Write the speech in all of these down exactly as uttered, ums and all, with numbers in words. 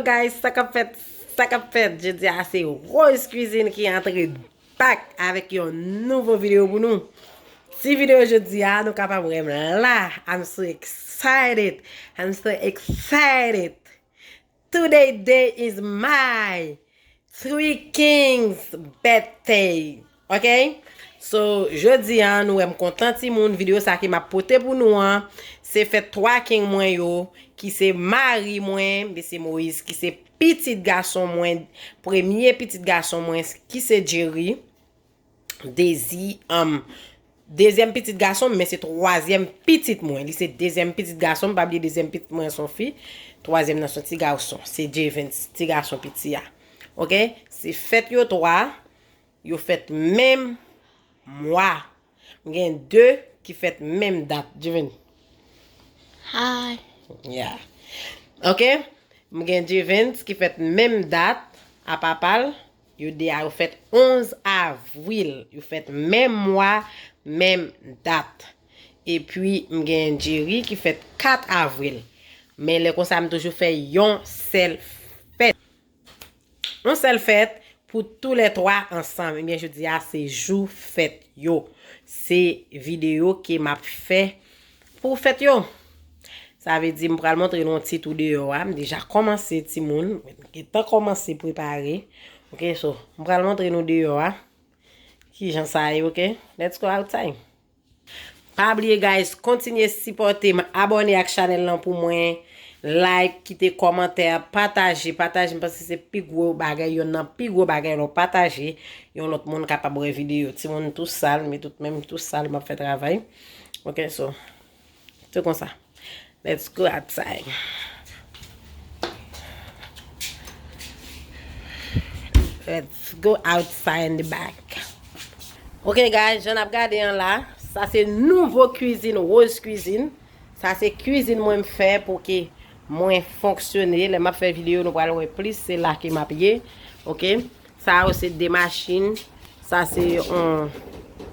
Guys, sa k ap fèt, sa k ap fèt? Jodi a se Rose Cuisine ki antre back avèk yon nouvo videyo pou nou. Ti videyo jodi a, nou kapab wè m la. I'm so excited. I'm so excited. Today day is my three kings birthday. Ok? So, jodi a, nou wè m kontan timoun. Videyo sa ki m ap pote pou nou an, se fèt twa king mwen yo, ki se mari mwen, mesye Moïse, ki se pitit gason mwen, premye pitit gason mwen, ki se Jerry. Dezi, um, dezyèm pitit gason m, men se twazyèm pitit mwen. Li se dezyèm pitit gason m, pa bliye dezyèm pitit mwen se yon fi, twazyèm nan se yon ti gason. Se Jevens, ti gason piti a. Ok? Se fèt yo twa, yo fèt menm mwa. M gen de ki fèt menm dat. Jevens. Hi. Yeah. Ok? M gen Jevens ki fèt menm dat a papa l. Yo de a yo fèt onz avril. Yo fèt menm mwa, menm dat. Epi m gen Jerry ki fèt kat avril. Men lè konsa m toujou fè yon sèl fèt. Yon sèl fèt pou toulètwa ansanm. Ebyen, jodi a se jou fèt yo. Se videyo ke m ap fè pou fèt yo. Sa vle di m pral montre nou yon ti tou deyò a. M deja kòmanse timoun. M gentan kòmanse prepare. Ok, so, m pral montre nou deyò a. Kijan sa ye, ok? Let's go outside. Pa bliye, guys, kontinye sipòte m, abòne ak chanèl lan pou mwen, like, kite kòmantè, pataje, pataje, m panse se pi gwo bagay, yonn nan pi gwo bagay lè w pataje, yon lòt moun kapab wè videyo. Timoun tou sal, men tout menm tou sal, m ap fè travay. Ok, so, se konsa. Let's go outside. Let's go outside in the back. Ok, guys, jan n ap gade an la, sa se nouvo kwizin, Rose Cuisine. Sa se kwizin mwen m fè pou ke mwen fonksyone. Lè m ap fè videyo, nou pral wè plis, se la ke m ap ye. Ok? Sa yo se de machin. Sa se yon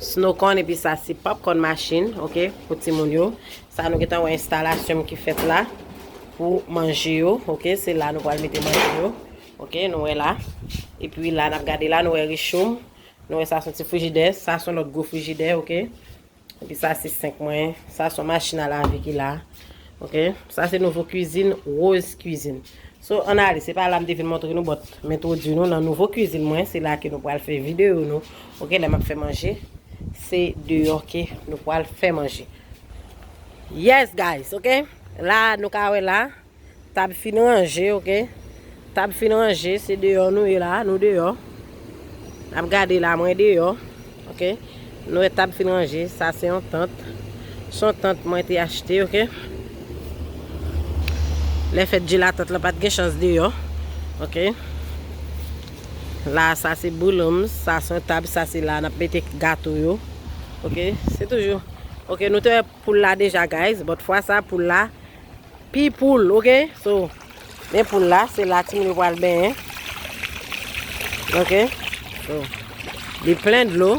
snow cone epi sa se popcorn machine, ok, pou timoun yo. Sa nou gentan wè enstalasyon m ki fèt la pou manje yo, ok. Se la nou pral mete manje yo, ok, nou wè la. Epi la n ap gade la, nou wè recho m. Nou wè sa se yon ti frijidè, sa se yon lòt gwo frijidè, ok. Epi sa se senk mwen. Sa se yon machin a lave ki la. Ok? Sa se nouvo kwizin, Rose Cuisine. So, ann ale, se pa la m te vin montre nou, but m entwodui nou nan nouvo kwizin mwen. Se la ke nou pral fè videyo nou. Ok, lè m ap fè manje, se deyò ke nou pral fè manje. Yes, guys, ok? La, nou ka wè la. Tab fin ranje, ok? Tab fin ranje, se deyò nou ye la, nou deyò. N ap gade la, mwen deyò, ok? Nou wè tab fin ranje, sa se yon tant. Se yon tant mwen te achte, ok? Lè fèt je latant lan pa t gen chans deyò, ok? La, sa se bouloum, sa se yon tab, sa se la n ap mete gato yo, ok? Se toujou, ok, nou te wè poul la deja, guys, but fwa sa, poul la, pi poul, ok? So, men poul la, se la timoun yo pral benyen. Ok? So, li plen dlo.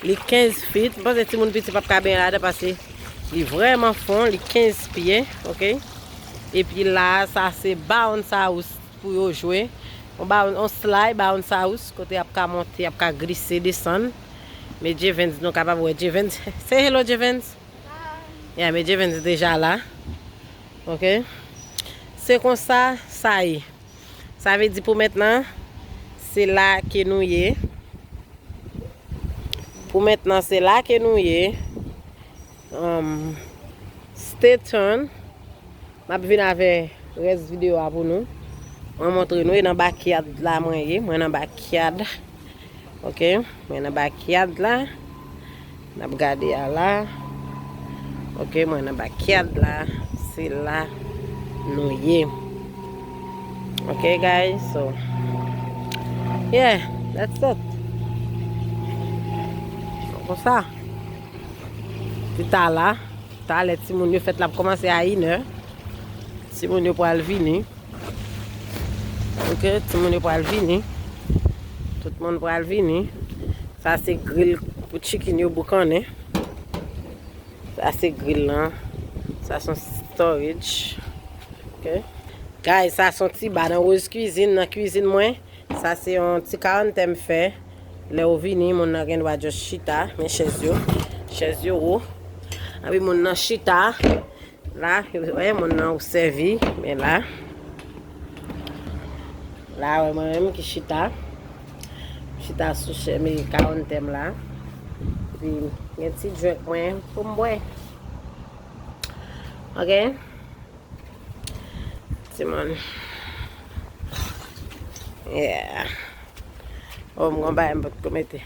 Li kenz feet. M panse timoun piti p ap ka benyen ladan paske li vrèman fon. Li kenz pye, ok? Epi la, sa se bounce house pou yo jwe. On, ba, on slide, bounce house, kote y ap ka monte, y ap ka glise, desann. Men Jevens, nou kapab wè Jevens. Say hello, Jevens. Yeah, men Jevens deja la. Ok. Se konsa sa ye. Sa vle di pou mentnan, se la ke nou ye. Pou mentnan, se la ke nou ye. Um, stay tuned. M ap vin avè rès videyo a pou nou. Mwen montre nou, e nan backyard la mwen ye. Mwen nan backyard. Ok, mwen nan backyard la. N ap gade a la. Ok, mwen nan backyard la. Se la nou ye. Ok, guys, so, yeah, that's it. Konsa. Pi ta la, talè timoun yo fèt la ap kòmanse a inè. Timoun yo pral vini. Ok, timoun yo pral vini. Tout moun pral vini. Sa se grill pou chicken yo boukannen. Sa se grill lan. Sa se yon storage. Ok. Guys, sa se yon ti ba nan Rose Cuisine, nan kwizin mwen. Sa se yon ti karantè m fè. Lè w vini, moun nan gen dwa just chita. Men chèz yo. Chèz yo wo. Epi moun nan chita. La, wè, moun nan ou sèvi. Men la. La, wè, mwen menm ki chita. Chita sou chè, men karantè m la. Epi, gen ti drink mwen pou m bwè. Ok? Timoun. Yeah. Oh, m gon bagay m potko mete.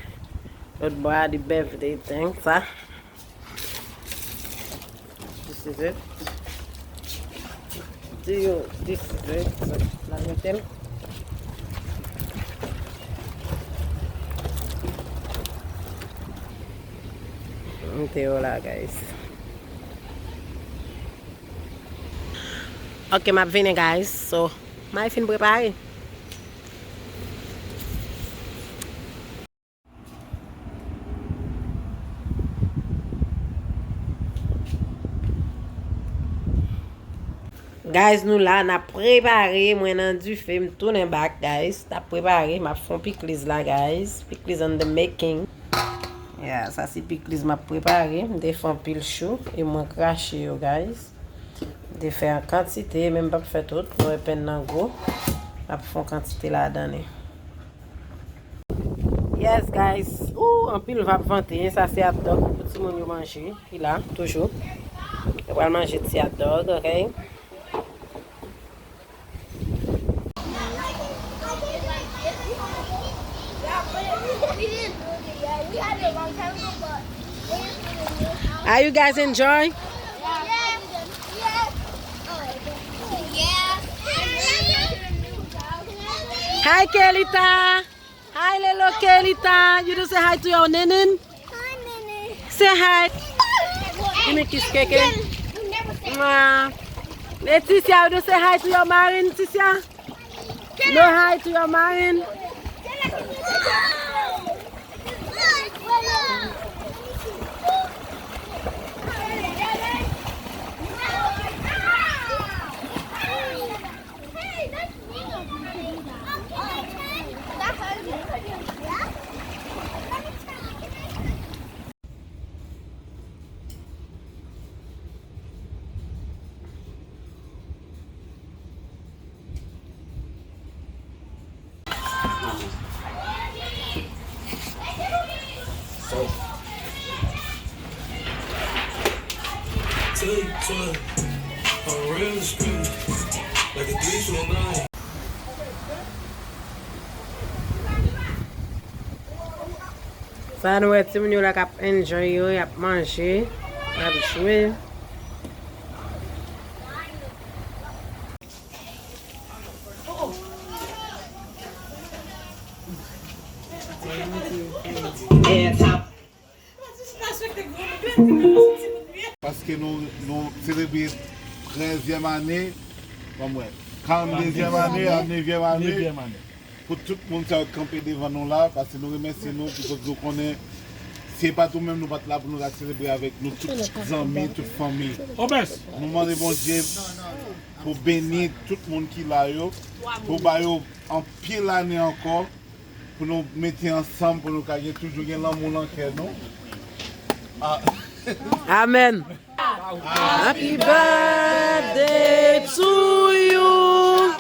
Lòt bò a, the birthday thing, sa. This is it. Do you, this is it. La mete l. Mete yo la, guys. Ok, m ap vini, guys. So, m al fin prepare. Guys, nou la, n ap prepare. Mwen nan dife, m tounen back, guys. N ap prepare, m ap fè yon pikliz la, guys. Pikliz on the making. Yeah, sa se pikliz m ap prepare. M te fè anpil chou e mwen krache yo, guys. M te fè an kantite, men m p ap fè tout. Mwen penn nan gwo. M ap fè yon kantite ladan li. Yes, guys. Ooh, anpil van ap vante. Sa se hot dog pou timoun yo manje. Ki la, toujou. Yo pral manje ti hot dog, ok? Are you guys enjoy? Hi, Kelita. Hi, little Kelita. You do say hi to your ninin. Hi, Nene. Say hi. Give me kiss, K K. Mwah. Leticia, you do say hi to your marin, Leticia. No hi to your marin. Sa nou wè timoun yo la k ap enjoy yo, y ap manje, y ap jwe. Paske nou, nou selebre trèzyèm ane, ban m wè, karanndezyèm ane, a nevyèm ane. Pou tout moun sa yo k kanpe devan nou la, paske nou remèsye nou, pou zòt nou konnen, si se pa t ou menm, nou pa t la pou nou ta selebre avèk nou tout zanmi, tout fanmi. Nou mande Bondye pou beni tout moun ki la yo, pou ba yo anpil ane ankò, pou nou mete ansanm, pou nou ka gen, toujou gen lanmou nan kè nou. Ah. Amèn. Happy birthday to you.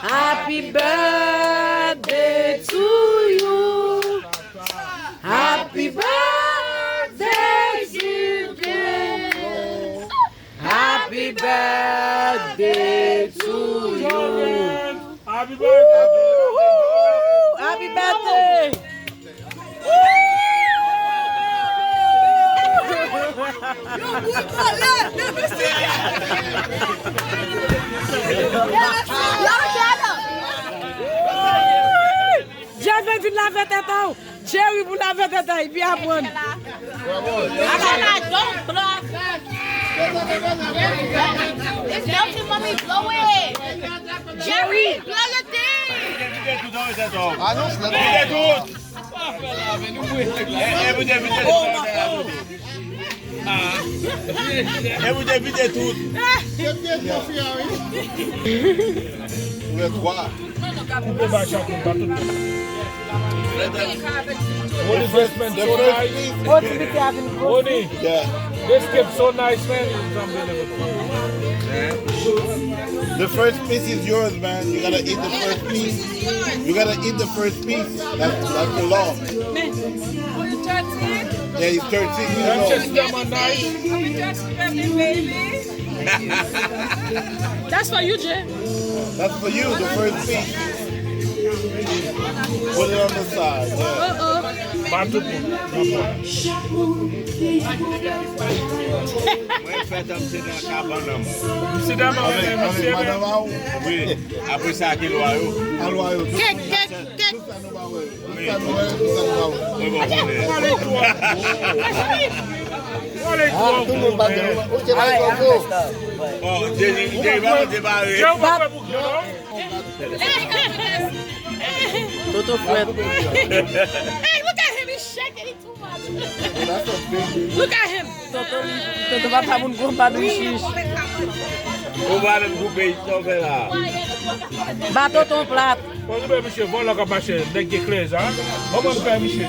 Happy birthday to you. Happy birthday, dear Grace. Happy birthday to you. Happy birthday. Woo-hoo! Happy birthday. Woo! Yo, bout malad, mesye. Yo, Jado. Woo! Jado vin lave tèt ou. Jerry pou lave tèt a, epi aprann. Ala la don blòf. It's dirty, mommy, blow it. Jerry, blow your thing. E pou te pite tout. Ou gen twa. Koupe ba chak moun, ba tout moun. Ronnie, this man so nice. Ronnie, this gift so nice, man. The first piece is yours, man. You gotta eat the first piece. You gotta eat the first piece. That's, that's the law. Yeah, he's thirteen years old. That's for you, Jay. That's for you, the first piece. Put it on the side, yeah. Ba tout moun. Mwen fèt an m se nan kabann an m. Avèk, avèk madanm a ou? Wi. Apre sa, ki lwa yo? A lwa yo. Kèk, kèk, kèk. Wi. Mwen bon konnen. Ah, tout moun pa gen. Ou te pa gen konfo. Bon, Jerry, Jerry pa monte bare. Toto frèt. Hey, look at him, he's shaking, he too much. Look at him. Toto, Toto pa ta moun gwo pa dou chich. Ou pa menm koupe, sa w fè la? Ba Toto plat. Bon, nou fè misye vòlò k ap mache, nèg ki klè sa. Kòman nou fè misye?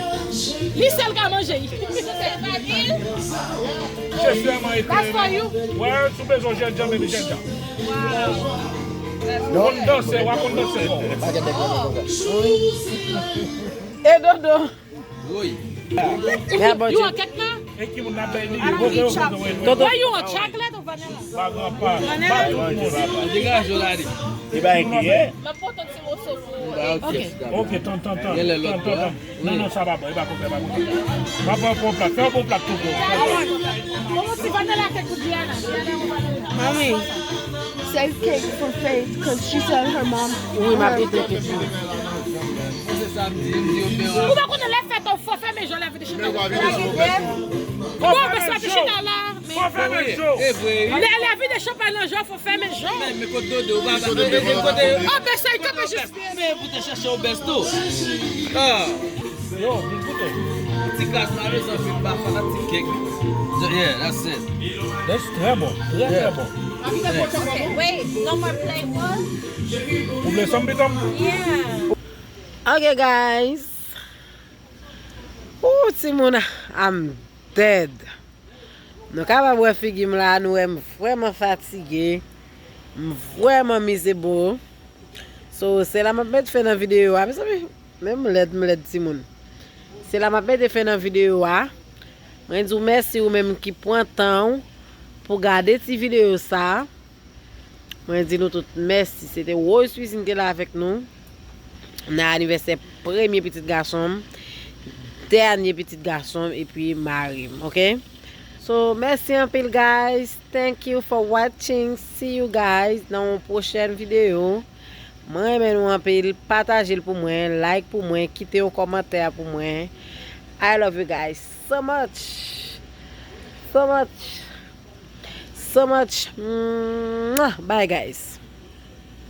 Li sèl ka manje. Misye sèlman eklere. That's for you. Wè, sou bezwen jènjan, baby jènjan. Ou konn danse, w a konn danse bon. E Dodo. Woy. You want cake now? E ki moun ap bay li? Toto. Why you want chocolate or vanilla? Pa gran pa. Pa tout moun. Degaje w la di. Li bay kiyè. M ap pote yon ti moso pou ou. Ok. Ok, tann, tann, tann. Tann, tann, tann. Non, non, sa pa bon, e pa konsa, e pa konsa. M ap pran yon plat, fè yon bon plat tou bon. Mwen ti vanilla cake pou Diana. Diana, yon vanilla. Mami, save cake for Faith, 'cause she said her mom. Wi, m ap ete kèk. Ou pa konnen lè fèt ou fò fèmen je w, lè vide chanpay. Bon, men sa te chita la. Fò fèmen je w. Lè, lè vide chanpay nan je w, fò fèmen je w. Men, men kote Dodo, ou pa, men, men kote. Oh, men sa, li kanpe jis. Men pou te chèche yon bèsto. Ah. Yo, vin koute. Ti klas la, mezanmi, m pa fanatik kèk. Yeah, that's it. That's trè bon, trè, trè bon. Ok, wait, no more plate one? Ou vle sanm pitanm? Yeah. Ok, guys. Ooh, timoun, I'm dead. Nou kapab wè figi m la, nou wè m vrèman fatige. M vrèman mizebo. So, se la m ap met fen nan videyo a. Mezanmi, men m lèd, m lèd timoun. Se la m ap mete fen nan videyo a. Mwen di w mèsi ou menm ki pran tan w pou gade ti videyo sa. Mwen di nou tout mèsi. Se te Rose Cuisine ki te la avèk nou nan anivèsè premye pitit gason m, dènye pitit gason m, epi mari m, ok? So, mèsi anpil, guys. Thank you for watching. See you guys nan yon pwochèn videyo. Mwen renmen nou anpil. Pataje l pou mwen, like pou mwen, kite yon kòmantè pou mwen. I love you guys so much. So much. So much. Mwah. Bye, guys.